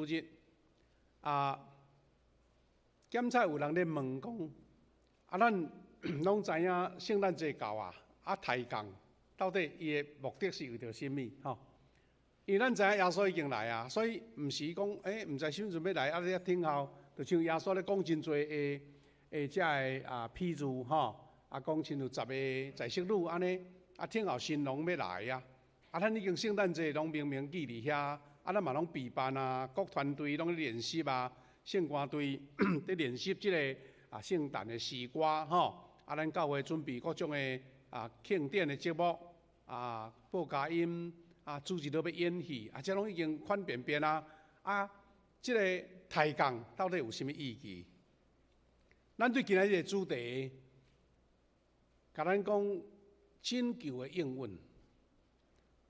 日啊，檢查有人咧問講，啊，咱攏知影聖誕節到啊，啊，抬槓到底伊的目的是為著啥物？吼，因為咱知影耶穌已經來啊，所以毋是講，毋知啥時陣欲來，啊，咧等候，就像耶穌咧講真濟的的遮个啊譬喻吼，啊，講親像十个才色女按呢，啊，等候新郎欲來啊，啊，咱已經聖誕節攏明明記佇遐，啊，咱嘛攏備辦啊，各團隊攏咧練習啊，聖歌隊佇練習這个啊聖誕的詩歌吼，啊，咱教會準備各種的啊慶典的節目啊，報佳音啊，主日都欲演戲，啊，這攏已經款變變啊，啊，這个抬槓到底有啥物意義？咱對今仔日的主題，共咱講拯救的應允。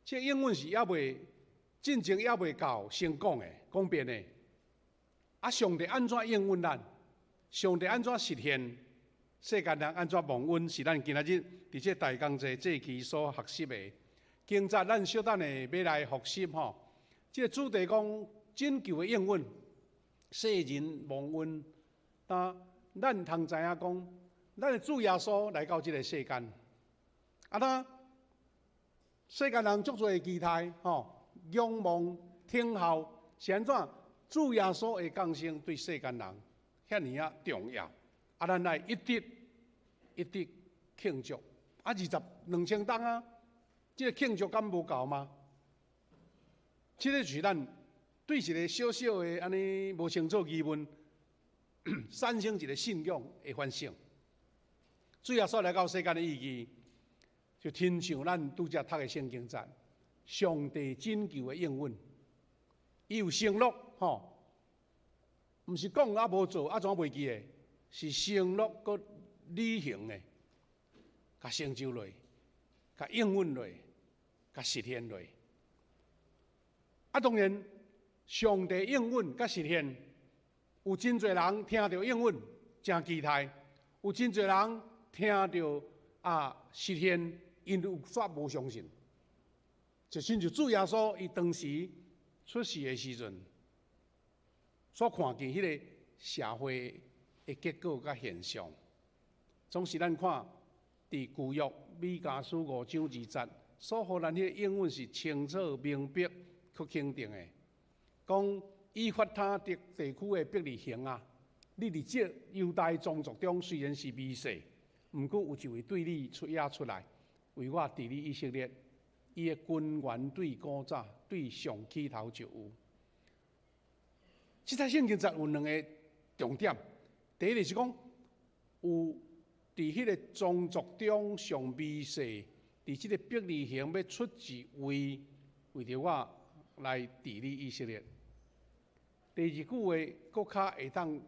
這個應允是猶未進前猶未到先講的，講遍的。啊，上帝按怎應允咱？上帝按怎實現？世間人按怎忘恩？是咱今仔日佇這大工節節期所學習的。今早咱小等下欲來復習吼，這个主題講拯救的應允，世人忘恩。但咱通知影講，咱的主耶穌來到這个世間，啊，那世間人足濟的期待，吼，仰望、等候，是按怎？主耶穌的降生對世間人遐爾仔重要，啊，咱來一直一直慶祝，啊，二十兩千冬啊，這个慶祝敢無夠嗎？這个就是咱對一个小小的按呢無清楚疑問，產生一个信仰的反省。主耶穌來到世間的意義，就親像咱拄才讀的聖經節，上帝拯救的應允，伊有承諾，吼，毋是講啊無做啊怎袂記的，是承諾閣履行的，共成就落，共應允落，共實現落。啊，當然，上帝應允佮實現，有真濟人聽著應允，誠期待；有真濟人聽著啊實現，𪜶有煞無相信。就親像主耶穌伊當時出世的時陣，所看見彼个社會的結果佮現象，總是咱看佇舊約彌迦書五章二節，所予咱彼个應允是清楚明白、閣肯定的，講以法他地地區的伯利恆啊，你佇這猶大宗族中雖然是微細，毋過有一位對你出也出來，為我治理以色列，伊的根源對古早，對上起頭就有。這節聖經節有兩个重點，第一個是講有佇彼个宗族中上微細，佇這个伯利恆欲出一位為著我來治理以色列。第二句話，閣較會當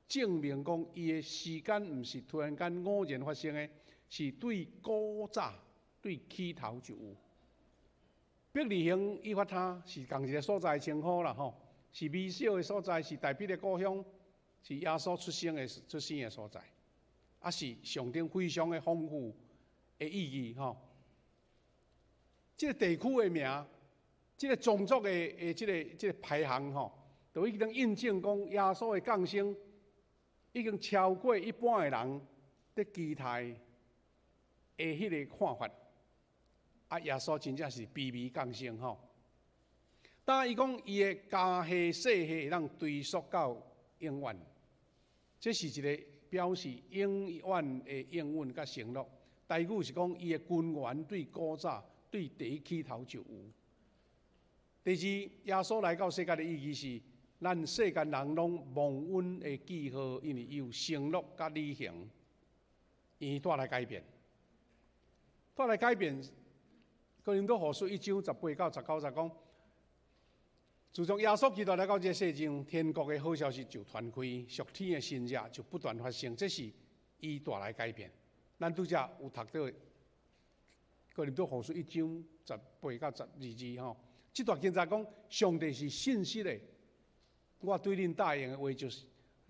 證明講，伊的時間毋是突然間偶然發生的，是對古早、對起頭就有。伯利恆以法他是仝一个所在稱呼啦吼，是微小的所在，是大衛的故鄉，是耶穌出生的所在，啊是象徵非常的豐富的意義吼。這个地區的名，這个宗族的這个排行吼，都已經印證講耶穌的降生已經超過一般的人佇期待的彼个看法。啊，耶穌真正是卑微降生吼。當伊講伊的家系世系會當追溯到永遠，這是一个表示永遠的應允佮承諾。台語是講伊的根源對古早對第一起頭就有。第二，耶穌來到世間的意義是，咱世間人攏忘恩的記號，因為伊有承諾佮履行，伊帶來改變，帶來改變。哥林多後書一章十八到十九節講，自從耶穌基督來到這個世上，天國的好消息就傳開，屬天的神蹟就不斷發生，這是伊帶來改變。咱拄才有讀著哥林多後書一章十八到十二節吼，這段經節講，上帝是信實的。我對恁答應的話就是，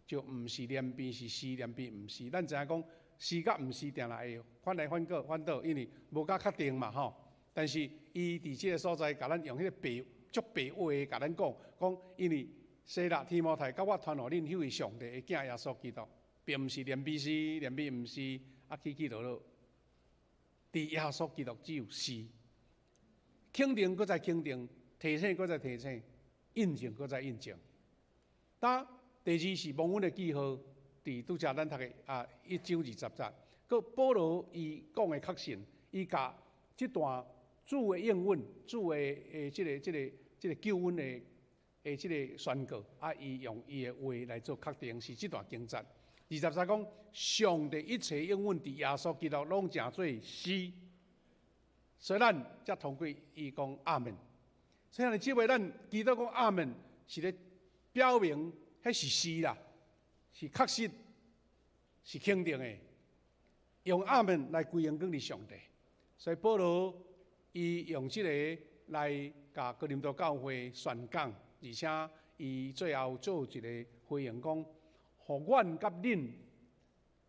就毋是兩邊是是，兩邊毋是。咱知影講是佮毋是，定定會反來反去反倒，因為無夠確定嘛吼。但是伊佇這个所在，共咱用彼个白足白話共咱講，講因為西拉、提摩太佮我傳予恁彼位上帝的囝耶穌基督，並毋是連彼是，連彼毋是，啊起起落落。佇耶穌基督只有是，肯定閣再肯定，提醒閣再提醒，印證閣再印證。當第二是蒙恩的記號，佇拄才咱讀的啊一章二十節，閣保羅伊講的確信，伊共這段主的應允、主的這個救恩的這個宣告，啊，伊用伊的話來做確定，是這段經節。二十節講，上帝一切應允佇耶穌基督攏成做是，所以咱才通過伊講阿門。所以這位咱祈禱講阿門，是咧表明彼是是啦，是確實，是肯定的。用阿門來歸榮光予上帝。所以保羅伊用這个來共哥林多教會宣講，而且伊最後做一个回應講，予阮佮恁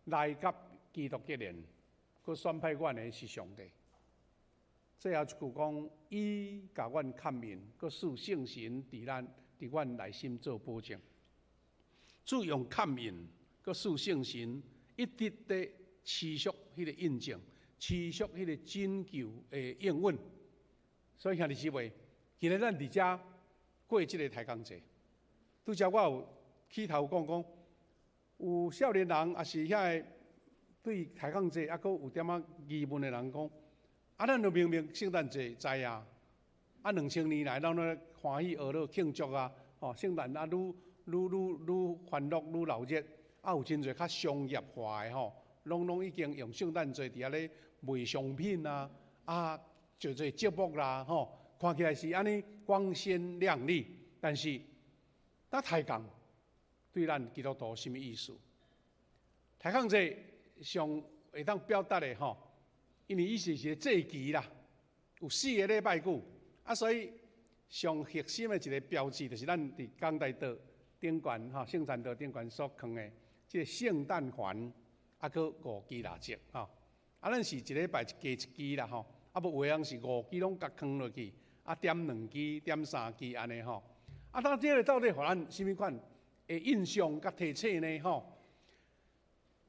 來佮基督結連，閣選派阮的是上帝。最後一句講，伊共阮勘印，閣賜聖神佇咱佇阮內心做保證。主用勘印，閣賜聖神，一直佇持續彼个印證，持續彼个拯救的應允。所以兄弟姊妹，今日咱佇遮過這个抬槓節，拄才我有起頭講講，有少年人抑是遐个對抬槓節猶閣有點仔疑問的人講，啊，咱就明明聖誕節知啊，啊兩千年來，咱攏歡喜樂樂慶祝啊，吼，聖誕啊，愈愈愈愈歡樂愈鬧熱，啊有真濟較商業化的吼，攏已經用聖誕節佇遐咧賣商品啊，啊，做做節目啦，吼，看起來是按呢光鮮亮麗，但是，那抬槓對咱基督徒啥物意思？抬槓節上會當表達的吼，因為伊是一個節期啦，有四个禮拜久，啊，所以上核心的一个標誌就是咱佇講台桌頂懸吼，聖餐桌頂懸所囥的這个聖誕環，啊，閣五支蠟燭吼，啊，咱是一禮拜加一支啦吼，啊，無有的人是五支攏共囥落去，啊，點兩支、點三支按呢吼，啊，那這个到底予咱啥物款的印象佮提醒呢？吼？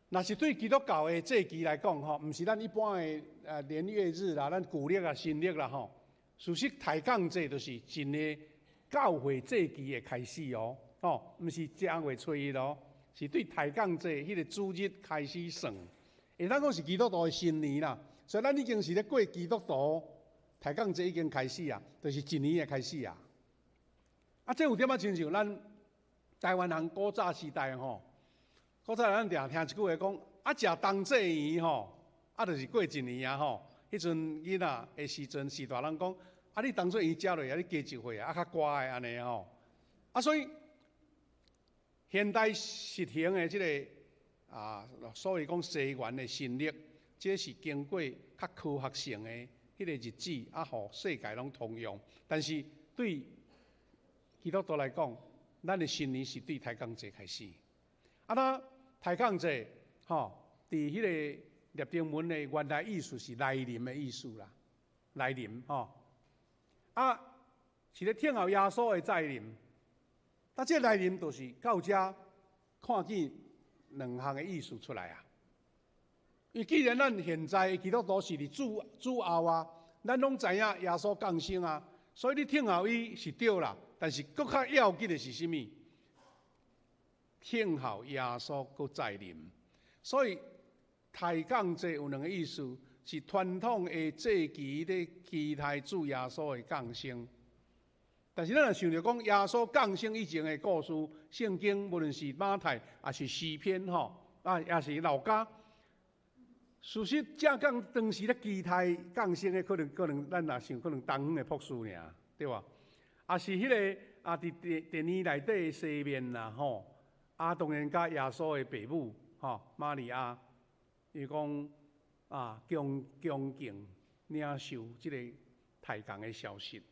若是對基督教的節期來講，吼，毋是咱一般的年月日啦，咱舊曆啊、新曆啦，吼。事實抬槓節就是一个教會節期的開始哦，吼，毋是正月初一哦，是對抬槓節彼个主日開始算。會當講是基督徒的新年啦，所以咱已經是咧過基督徒抬槓節已經開始啊，就是一年的開始啊。啊，這有點仔親像咱台灣人古早時代吼。古早咱定聽一句話講，啊，食冬至圓吼，啊，就是過一年啊吼。彼陣囡仔的時陣，序大人講，啊，你冬至圓食落，啊，你加一歲啊，較乖的按呢吼。啊，所以現代實行的這个啊，所謂講西元的新曆，這是經過較科學性的彼个日子，啊，予世界攏通用。但是對基督徒來講，咱的新年是對抬槓節開始。啊，那抬槓節，吼，佇彼个拉丁文的原來意思是來臨的意思啦，來臨吼，啊，是咧等候耶穌的再臨。啊，這个來臨就是到遮看見兩項的意思出來啊。因為既然咱現在基督徒是佇主主後啊，咱攏知影耶穌降生啊，所以你等候伊是對啦。但是閣較要緊的是啥物？等候耶穌閣再臨。所以抬槓節有兩个意思，是傳統的節期咧期待主耶穌的降生。但是咱若想著講耶穌降生以前的故事，聖經無論是馬太，抑是詩篇吼，啊，抑是路加。事實正講當時咧期待降生的，可能咱若想可能東方的博士爾，對無？抑是彼个啊，佇殿殿內底的西面啦，吼，啊，當然佮耶穌的爸母吼，瑪利亞，伊講啊，恭恭敬領受這个抬槓的消息。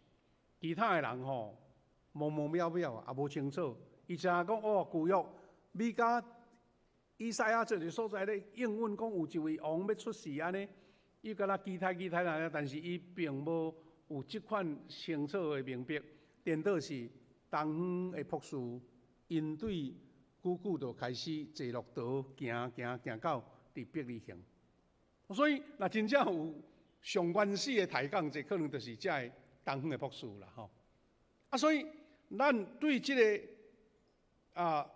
其他的人吼，模模渺渺也無清楚。伊知影講哦，舊約彌迦、以賽亞這个所在咧應允講有一位王欲出世按呢，伊敢若期待期待按呢，但是伊並無有這款清楚的明白。顛倒是東方的博士，𪜶對久久就開始坐駱駝行行行到佇伯利恆。所以，若真正有上原始的抬槓節，可能就是這个東方的博士啦，吼。啊，所以咱對這个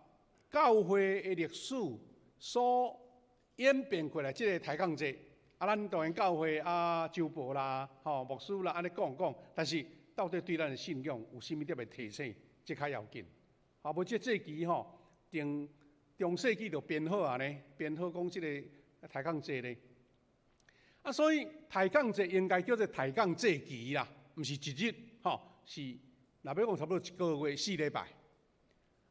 教會的歷史所演變過來，這个抬槓節，啊，咱當然教會啊，周報啦，吼，牧師啦，按呢講講，但是到底對咱的信仰有啥物特別提醒？這較要緊。啊，無這祭旗吼，中中世紀就編好啊呢，編好講這个抬槓節咧。啊，所以抬槓節應該叫做抬槓祭期啦，毋是一日，吼，是若欲講差不多一個月四禮拜。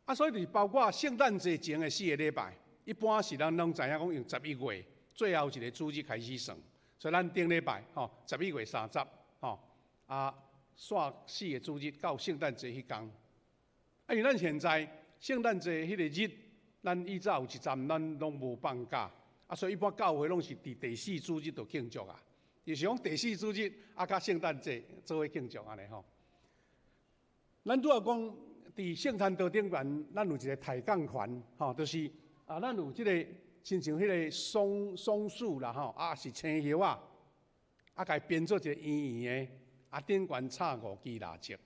啊，所以就是包括聖誕節前的四個禮拜，一般是咱攏知影講用11月最後一個主日開始算，所以咱頂禮拜吼11月30吼啊，煞四個主日到聖誕節彼工。啊，因為咱現在聖誕節彼個日，咱以早有一陣咱攏無放假。啊，所以一般教會攏是佇第四主日就慶祝啊，就是講第四主日啊，佮聖誕節做伙慶祝按呢吼。咱拄仔講佇聖餐桌頂懸，咱有一個抬槓環，吼，就是啊，咱有這个親像彼个松松樹啦，吼，啊是青葉仔，啊，共伊編做一個圓圓的，啊頂懸插五支蠟燭。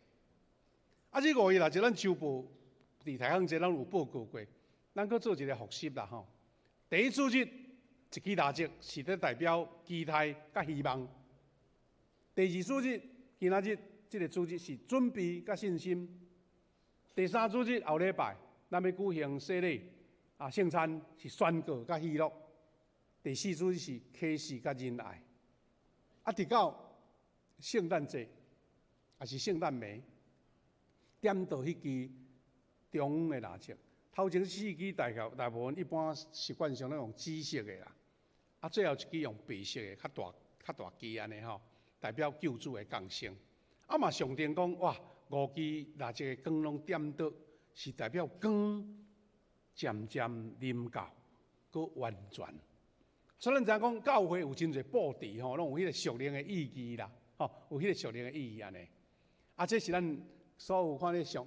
啊，這五支蠟燭咱周報佇抬槓節咱有報告過，咱閣做一個複習啦，吼。第一主日，一支蠟燭是咧代表期待佮希望。第二主日，今仔日這个主日是準備佮信心。第三主日後禮拜，咱欲舉行洗禮啊聖餐是宣告佮喜樂。第四主日是啟示佮仁愛。啊，直到聖誕節，也是聖誕暝，點著彼支中央的蠟燭。頭前四支大概大部分一般習慣上攏用紫色的啦。啊，最後一支用白色的，較大較大支按呢吼，代表救主的降生。啊嘛，象徵講哇，五支蠟燭的光攏點著，是代表光漸漸臨到，閣完全。所以咱知影講教會有真濟布置吼，攏有彼个屬靈的意義啦，吼，有彼个屬靈的意義按呢。啊，這是咱所有看咧上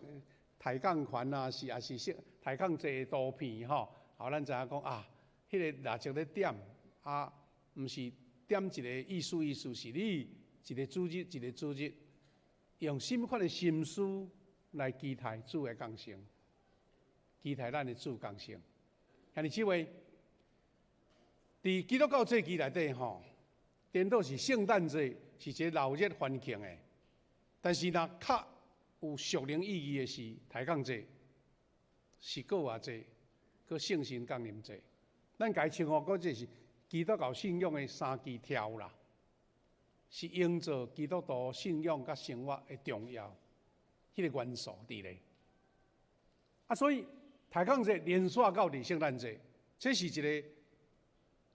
抬槓環啊，是也是抬槓節的圖片吼。予咱知影講啊，彼个蠟燭咧點。啊，毋是點一个意思意思，是你一个主日一个主日，用啥物款的心思來期待主的降生，期待咱的主降生。兄弟姊妹，佇基督教祭期內底吼，顛倒是聖誕節是一个鬧熱歡慶的，但是若較有屬靈意義的是抬槓節，是復活節，閣聖神降臨節。咱共伊稱呼閣這是基督教信仰的三支柱啦，是營造基督徒信仰佮生活的重要彼个元素佇咧。啊，所以抬槓節連續到佇聖誕節，這是一个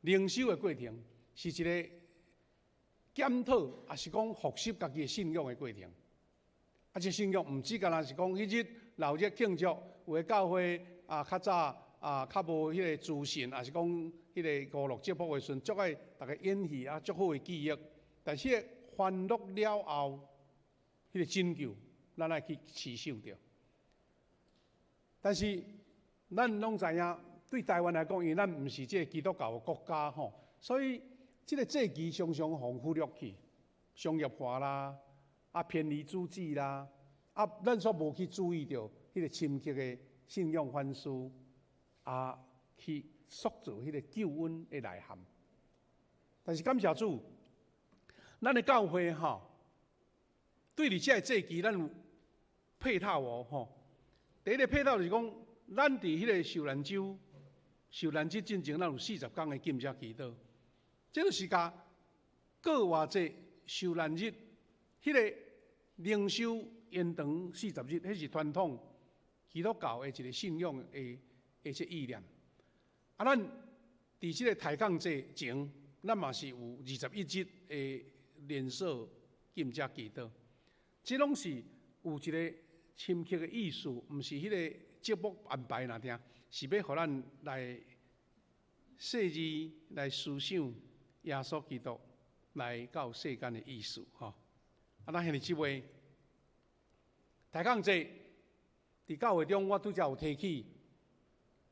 靈修的過程，是一个檢討，抑是講複習家己的信仰的過程。啊，這信仰毋只干焦是講彼日鬧熱慶祝，有的教會啊較早啊較無彼个資訊，抑是講彼个娛樂節目的時陣，足愛逐家演戲啊，足好的記憶。但是歡樂了後，彼个拯救，咱愛去持守著。但是咱攏知影，對台灣來講，因為咱毋是這个基督教的國家吼，所以這个祭期常常予忽略去，商業化啦，啊偏離主旨啦，啊咱煞無去注意著彼个深刻的信仰反思，啊去塑造彼个救恩的內涵。但是感謝主，咱的教會吼，對佇這个祭期，咱有配套哦吼。第一个配套就是講，咱佇彼个受難週、受難節進前，咱有40工的禁食祈禱。這就是共復活節、受難日，彼个靈修延長40日，彼是傳統基督教的一个信仰的這意念。啊，咱佇這个抬槓節前，咱嘛是有21日的連鎖禁食祈禱。這攏是有一个深刻的意思，毋是彼个節目安排爾爾，是欲予咱來細膩來思想耶穌基督來到世間的意思吼。啊，咱兄弟姊妹，抬槓節佇教會中，我拄才有提起，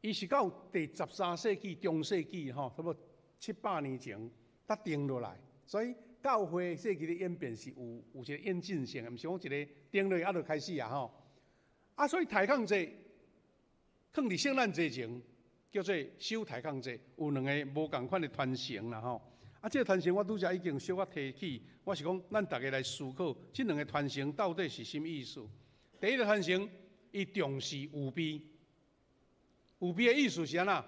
伊是到第13世紀中世紀吼，差不多700年前才定落來。所以教會祭期的演變是有一個演進性的，毋是講一个定落啊就開始啊吼。啊，所以抬槓節囥佇聖誕節前，叫做守抬槓節，有兩个無仝款的傳承啦吼。啊，這个傳承我拄才已經小可提起，我是講咱逐家來思考，這兩个傳承到底是啥物意思？第一个傳承，伊重視預備，預備的意思是按怎？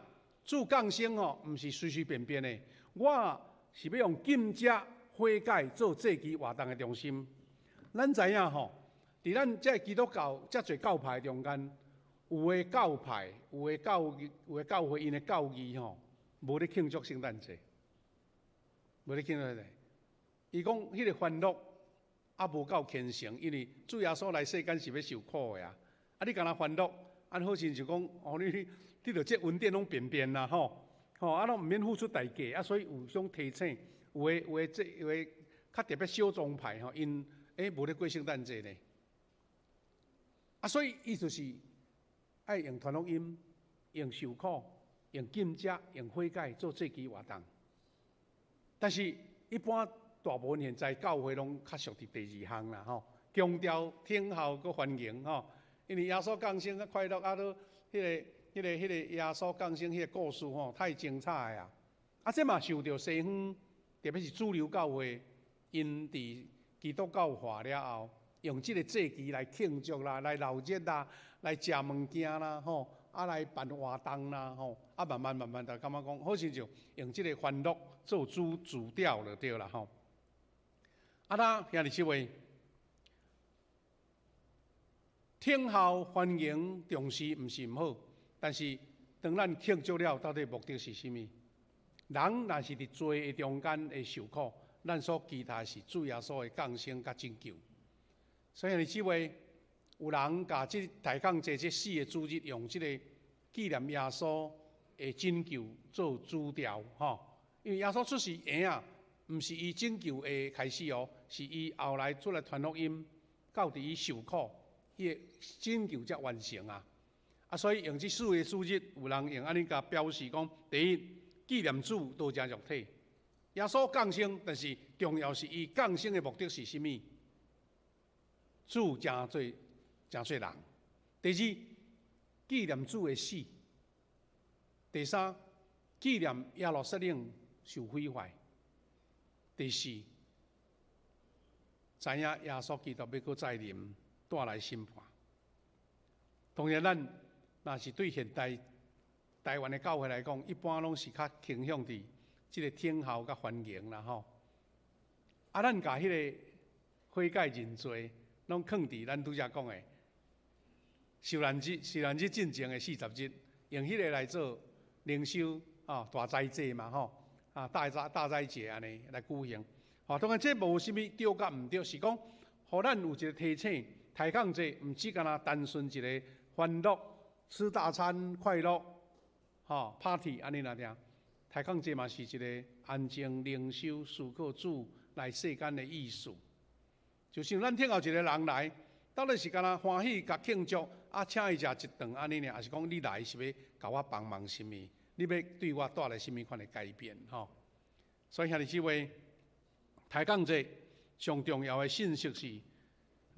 主降生吼，毋是隨隨便便的，我是欲用禁食悔改做祭期活動的中心。咱知影吼，佇咱這基督教遮濟教派中間，有的教派、有的教會，𪜶的教義吼，無咧慶祝聖誕節，無咧慶祝節。伊講彼个歡樂猶無夠虔誠，因為主耶穌來世間是欲受苦的啊！啊，你干焦歡樂，按好親像講，哦，你著這恩典攏便便啦吼，吼啊，攏毋免付出代價啊，所以有種提醒，有的較特別小宗派吼，𪜶無咧過聖誕節呢。啊，所以伊就是愛用傳福音、用受苦、用禁食、用悔改做祭期活動。但是，一般大部分現在教會攏較屬佇第二項啦吼，強調等候閣歡迎吼，因為耶穌降生較快樂啊，都彼个耶穌降生彼个故事吼，太精彩啊！啊，這嘛受著西方，特別是主流教會，𪜶佇基督教化了後，用這个祭期來慶祝啦，來鬧熱啦，來食物件啦，吼，啊來辦活動啦，吼，啊慢慢慢慢就感覺講，好像就用這个歡樂做主調就對啦，吼。啊，那兄弟姊妹，等候歡迎重視毋是毋好，但是當咱慶祝了，到底目的是啥物？人若是佇罪的中間會受苦，咱所期待是主耶穌的降生佮拯救。所以兄弟姊妹，有人共這抬槓節這四个主日，用這个紀念耶穌的拯救做主調，吼。因為耶穌出世嬰仔，毋是伊拯救的開始哦，是伊後來出來傳福音，到佇伊受苦，伊的拯救才完成啊。啊，所以用這四个主日，有人用按呢共表示講：第一，紀念主道成肉體，耶穌降生，但是重要是伊降生的目的是啥物？主成做人。第二，紀念主的死。第三，紀念耶路撒冷受毀壞。第四，知影耶穌基督欲閣再臨，帶來審判。當然，咱若是對現代台灣的教會來講，一般攏是較傾向佇這个等候佮歡迎啦吼。啊，咱共彼个悔改認罪，攏囥佇咱拄才講的受難日進前的40日，用彼个來做靈修啊，大齋節嘛吼，啊大齋節按呢來舉行。吼，當然這無啥物對佮毋對，是講予咱有一个提醒，抬槓節毋只干焦單純一个歡樂、吃大餐、快樂、吼 party 按呢爾爾。抬槓節嘛是一个安靜靈修、思考主來世間的意思。就像咱等候一个人來，到底是干焦歡喜共慶祝，啊，請伊食一頓按呢爾，抑是講你來是欲共我幫忙啥物？你欲對我帶來啥物款的改變？吼！所以兄弟姊妹，抬槓節上重要的信息是，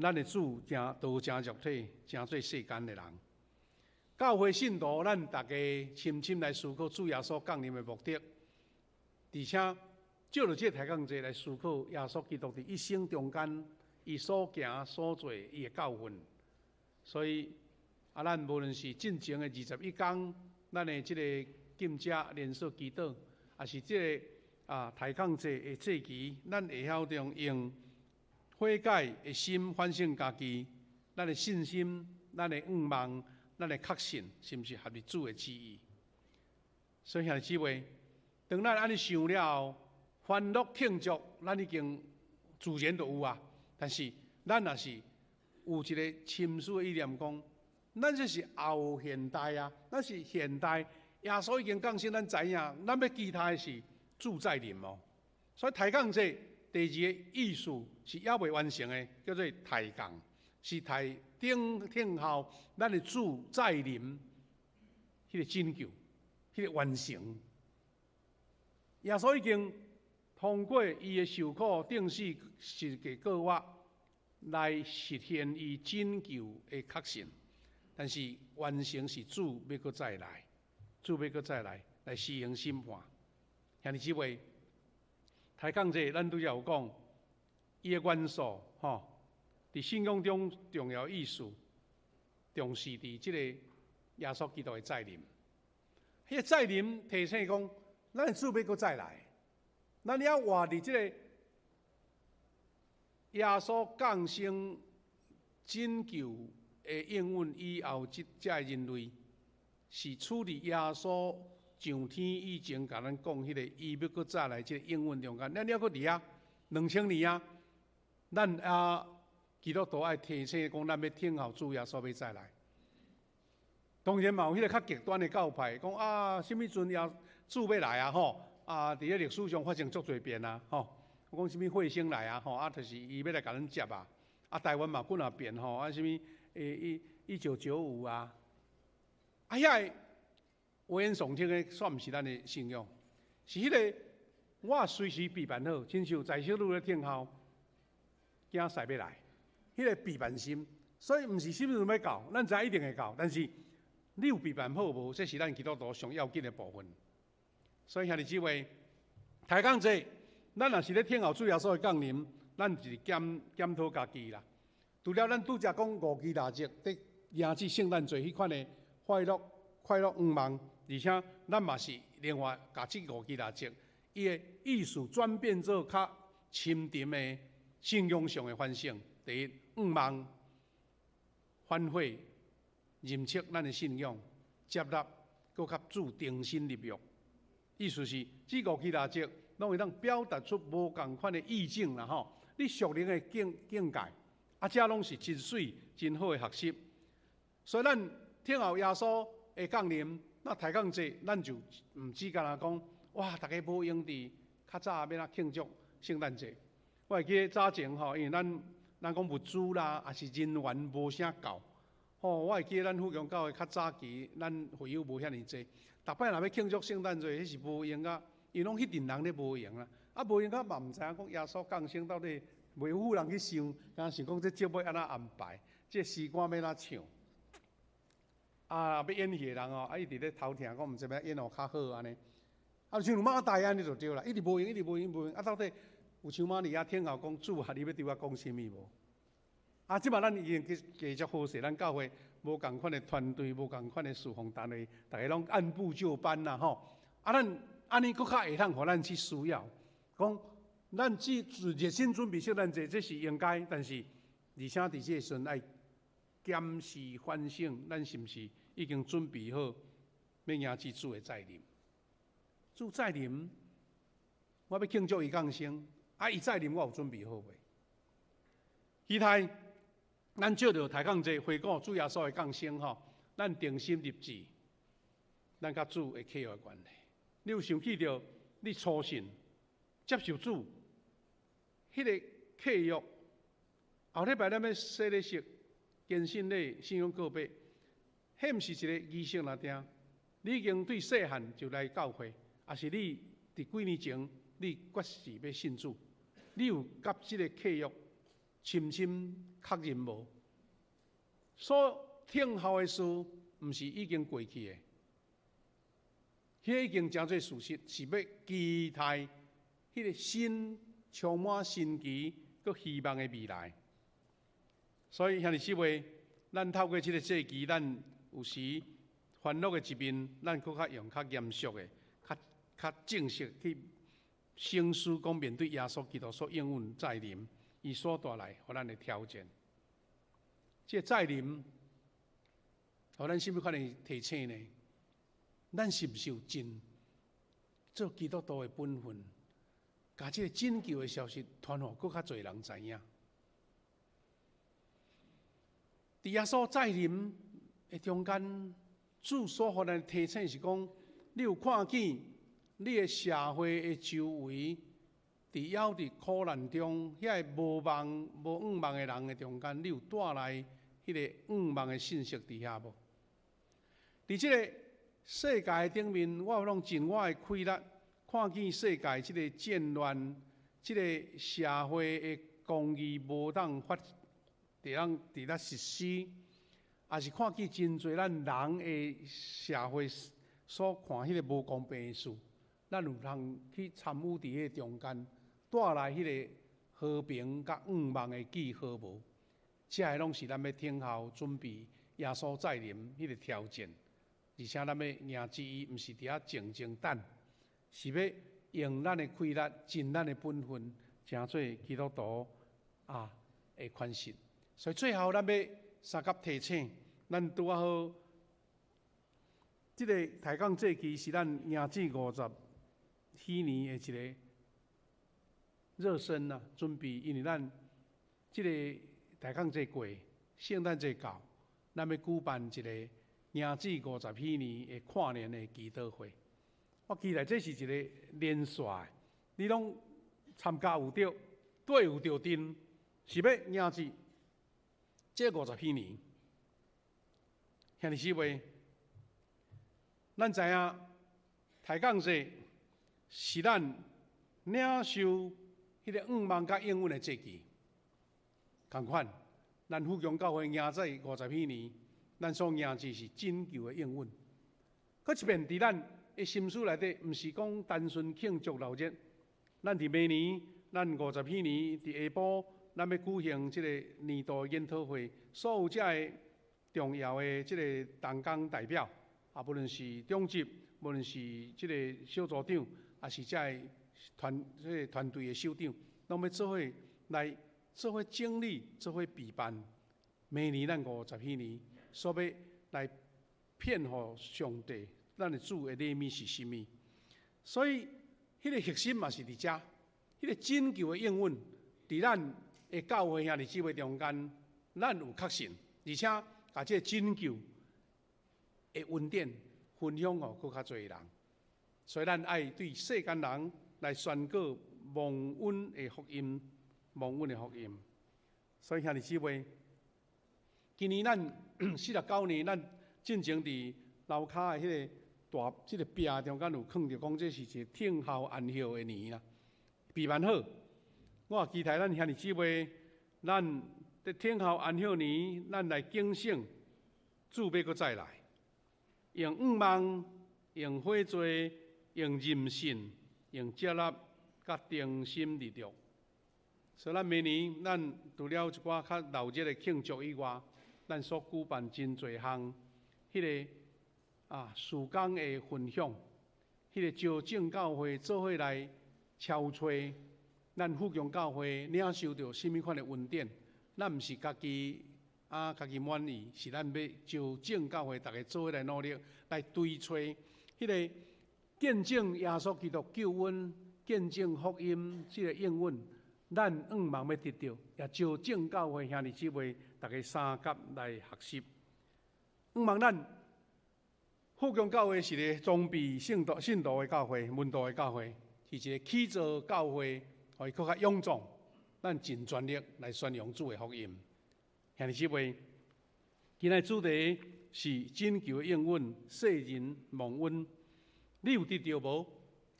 咱的主成道成肉體，成做世間的人。教會信徒，咱逐家深深來思考主耶穌降臨的目的，而且藉著這个抬槓節來思考耶穌基督佇一生中間，伊所行所做伊的教訓。所以啊，咱無論是進前的21工，咱的這个禁食連續祈禱，抑是這个抬槓節的祭期，咱會曉得用悔改的心反省家己，咱的信心、咱的願望、咱的確信，是毋是合佇主的旨意？所以兄弟姊妹，當咱按呢想了後，歡樂慶祝，咱已經自然就有啊。但是，咱若是有一个深思的意念，講，咱這是後現代啊，咱是現代，耶穌已經降生，咱知影，咱欲期待的是主再臨哦。所以抬槓節第二个意思是猶未完成的，叫做抬槓，是抬等等候咱的主再臨，彼个拯救，彼个完成。耶穌已經通過伊的受苦、釘死、十架復活，來實現伊拯救的確信。但是完成是主欲閣再來，主欲閣再來來施行審判。兄弟姊妹，抬槓節咱拄才有講，伊的元素吼，佇信仰中重要意思，重視佇這個耶穌基督的再臨。彼個再臨提醒講，咱的主欲閣再來，咱猶活佇這個耶穌降生拯救的應允以後，這這个人類是處佇耶穌上天以前，共咱講彼個伊欲閣再來這個應允中間，咱猶閣佇遐2000年啊，咱啊基督徒愛提醒講，咱欲等候主耶穌欲再來。當然嘛有彼個較極端的教派，講啊，啥物陣耶主欲來啊吼，啊，佇咧歷史上發生足濟遍啊吼，講啥物彗星來啊吼，啊，就是伊欲來共咱接啊。啊，台灣嘛幾若遍吼，啊，啥物1995啊，啊，遐個危言聳聽的，煞毋是咱的信仰，是彼個我隨時備辦好，親像在小女咧等候，囝婿欲來，彼個備辦心，所以毋是啥物陣欲到，咱知影一定會到，但是你有備辦好無？這是咱基督徒上要緊的部分。所以兄弟姊妹，抬槓節，咱若是咧等候主耶穌的降臨，咱就是檢檢討家己啦。除了咱拄才講五支蠟燭，佇迎接聖誕節彼款的快樂、快樂願望，而且咱嘛是另外共這五支蠟燭，伊的意思轉變做較深沉的信仰上的反省。第一，願望、反悔、認識咱的信仰、接納，閣佮主重新立約。意思是，這五支蠟燭攏會當表達出無仝款的意境啦吼。你屬靈的境境界，啊，這攏是真媠、真好的學習。所以咱等候耶穌的降臨，那抬槓節，咱就毋只干焦講，哇，逐家無閒佇較早欲按怎慶祝聖誕節。我會記得早前吼，因為咱咱講物資啦，抑是人員無啥夠。吼，我會記得咱富強教會較早期，咱會友無遐爾濟。逐擺若欲慶祝聖誕節，彼是無閒啊，因攏彼陣人咧無閒啦。啊，無閒啊嘛毋知影講耶穌降生到底，袂有人去想，敢想講這節目按怎安排，這詩歌欲按怎唱。啊，欲演戲的人哦，啊，一直咧偷聽，講毋知欲演予較好按呢。啊，像馬大按呢就對啦，一直無閒，一直無閒，無閒。啊，到底有像瑪利亞聽候講主啊，你欲對我講啥物無？啊，這擺咱已經去繼續好勢，咱教會無仝款的團隊，無仝款的事奉單位，逐家攏按部就班啦吼。啊，咱按呢閣較會當予咱去需要，講咱只熱心準備聖誕節，這是應該，但是而且佇這個時陣愛檢視反省，咱是毋是已經準備好欲迎接主的再臨？主再臨，我欲慶祝伊降生，啊，伊再臨我有準備好未？期待咱借著抬槓節回顧主耶穌的降生吼，咱重新立志，咱佮主的契約關係。你有想起著你初信接受主，彼個契約，後禮拜咱欲洗禮式、堅信禮、信仰告白，彼毋是一個儀式爾定。你已經對細漢就來教會，抑是你佇幾年前你決志欲信主，你有佮這個契約深深確認無？所聽候的事，毋是已經過去的，彼個已經成做事實，是欲期待彼個新充滿神奇閣希望的未來。所以兄弟姊妹，咱透過這個節期，咱有時歡樂的一面，咱閣較用較嚴肅的、較較正式去省思，講面對耶穌基督所應允再臨，伊所帶來予咱的挑戰。這個再臨，予咱啥物款的提醒呢？咱是毋是有盡做基督徒的本分，共這個拯救的消息傳予閣較濟人知影？佇耶穌再臨的中間，主所予咱的提醒是講：你有看見你的社會的周圍，佇猶佇苦難中，遐個無望、無願望的人的中間，你有帶來彼彼个向望的信息佇遐無？佇這个世界頂面，我攏盡我的氣力，看見世界這個戰亂，這個社會的公義無當法，佇咱佇咧實施，也是看見真濟咱人的社會所看彼個無公平的事，咱有通去參與佇彼個中間，帶來彼個和平佮向望的記號無？這个攏是咱欲等候準備耶穌再臨彼個條件，而且咱欲迎接伊，毋是佇遐靜靜等，是欲用咱的氣力，盡咱的本分，成做基督徒啊的款式。所以最後咱欲相佮提醒，咱拄仔好，這个抬槓祭期是咱迎接五十禧年的一个熱身啊，準備，因為咱這个抬槓祭過，聖誕節到，咱欲舉辦一個迎接五十禧年的跨年的祈禱會。我期待這是一個連續的，你攏參加有著，綴有著陣，是欲迎接這五十禧年。兄弟姊妹，咱知影抬槓祭是咱領受彼个向望佮應允的祭期。仝款，咱富強教會迎接五十禧年，咱所迎接是拯救的應允。閣一遍佇咱的心思內底，毋是講單純慶祝鬧熱。咱佇明年，咱五十禧年佇下晡，咱欲舉行這個年度研討會，所有遮个重要的這个同工代表，啊，無論是長執，無論是這个小組長，抑是遮个團這个團隊的首長，攏欲做伙來做伙整理，做伙備辦。明年咱五十禧年，所欲來獻予上帝，咱的主的禮物是啥物？所以，彼个核心嘛是佇遮，彼个拯救的應允，佇咱的教會兄弟姊妹中間，咱有確信，而且共這个拯救的恩典分享予閣較濟人。所以，咱愛對世間人來宣告蒙恩的福音，蒙恩的福音。所以，兄弟姊妹，今年咱49年，咱進前佇樓跤的彼個大這个壁中間有囥著講，這是一個等候安息的年啦。備辦好，我也期待咱兄弟姊妹，咱佇等候安息年，咱來警醒，主欲閣再來，用向望，用悔罪，用認信，用接納，佮忠心立約。所以，咱明年咱除了一寡較鬧熱的慶祝以外，咱所舉辦真濟項，彼个啊，事工的分享，彼个招眾教會做伙來敲揣，咱富強教會領受著啥物款的恩典，咱毋是家己啊，家己滿意，是咱欲招眾教會逐家做伙來努力來追揣彼个見證耶穌基督救恩、見證福音這个應允，咱向望欲得著，也招眾教會兄弟姊妹逐家相佮來學習。向望咱富強教會是个裝備聖徒、信徒的教會、門徒的教會，是一個起造教會，予伊閣較勇壯。咱盡全力來宣揚主的福音。兄弟姊妹，今仔主題是拯救的應允，世人蒙恩。你有得著無？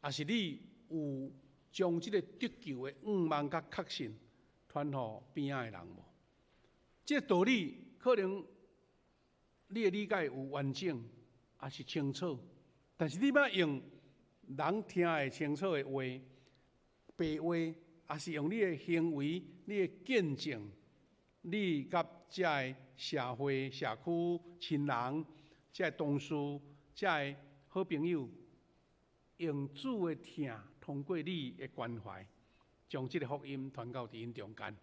抑是你有將這個得救的向望佮確信傳予邊仔的人無？這個道理可能你的理解有完整，抑是清楚，但是你欲用人聽會清楚的話、白話，抑是用你的行為、你的見證，你佮遮个社會、社區、親人、遮个同事、遮个好朋友，用主的疼，通過你的關懷，將這個福音傳到佇𪜶中間。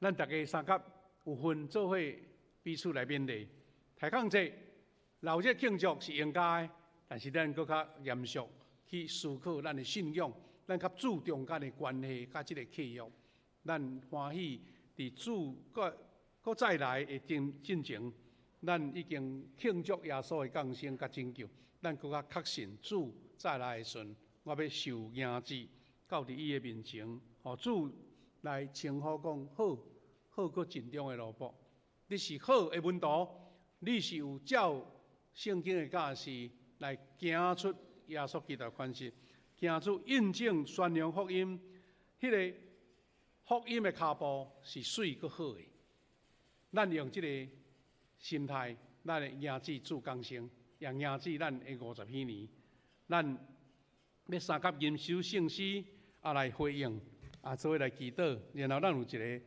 咱逐家相佮有份做伙彼此來勉勵。抬槓節、鬧熱慶祝是應該的，但是咱閣較嚴肅去思考咱的信仰，咱佮主中間的關係，佮這個契約，咱歡喜佇主閣閣再來的進進前，咱已經慶祝耶穌的降生佮拯救，咱閣較確信主再來的時陣，我欲受迎接到佇伊的面前，予主來稱呼講好，好閣盡忠的奴僕。你是好的門徒，你是有照聖經的教示來行出耶穌基督的款式，行出印證宣揚福音，彼個福音的跤步是媠閣好的。咱用這個心態，咱會迎至主降生，也迎至咱的50禧年。咱欲相佮吟首聖詩，來回應，做伙來祈禱，然後咱有一個。